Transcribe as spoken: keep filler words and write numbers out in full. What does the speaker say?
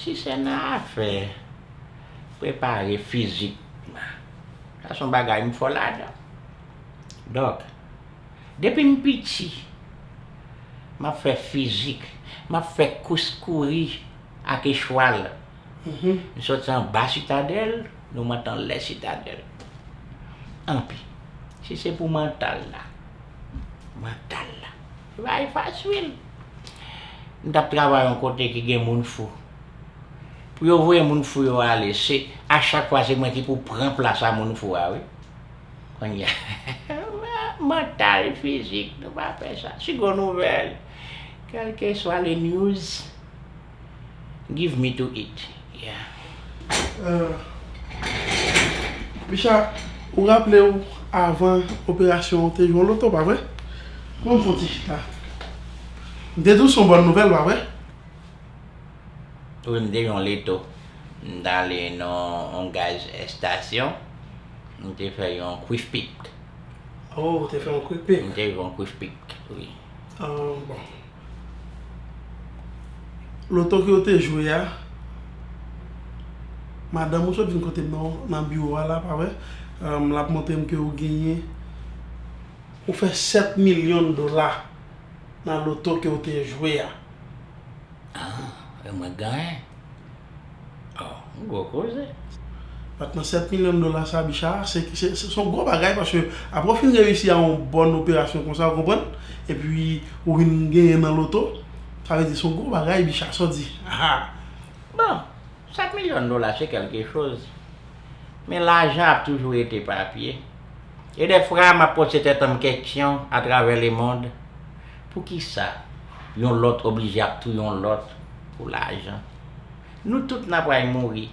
Si se nan afè prepare fizik, sa se yon bagay m fò ladan. Donk, depi m piti, m ap fè fizik, m ap fè kous kouri ak chwal. M soti anba Sitadèl, nou monte anlè Sitadèl. Anpi, si se pou mantal la, mantal la, se pa fasil. M t ap travay yon kote ki gen moun fou. Pou yo voye moun fou yo ale, se a chak fwa se mwen ki pou pran plas a moun fou a, wi. Kounye a, mantal, fizik, nou pa fè sa. Si gon nouvèl, kèlkeswa le news, give me to it. Yeah. Euh, Bicha, ou raple w avan operasyon ou te jwe yon loto, pa vre? Bon, m fon ti chita. M te di w se yon bòn nouvèl, pa vre? Wi, m te yon leto. M t ale nan yon gaz estasyon. M te fè yon quick pick. Oh, ou te fè yon quick pick. M te fè yon quick pick, wi. Ah, bon. Loto ke ou te jwe a, madanm ou sot vin kote m nan, nan biwo a la, pa vre? L ap montre m ke ou genyen, ou fè sèt milyon dola nan loto ke ou te jwe a. Ah, e mwen genyen? Oh, yon gwo koze. Patnè, sèt milyon dola sa, Bicha, se se- se- se yon gwo bagay, paske apre w fin reyisi a yon bòn operasyon konsa, ou konprann? Epi ou vin genyen nan loto, sa vle di se yon gwo bagay, Bicha, sa w di? Ah! Bon, sèt milyon dola se kèlke choz. Men lajan ap toujou rete papye. E dèfwa m ap poze tèt an m keksyon atravè lemonn, poukisa yon lòt oblije ap touye yon lòt pou lajan? Nou tout n a pral mouri.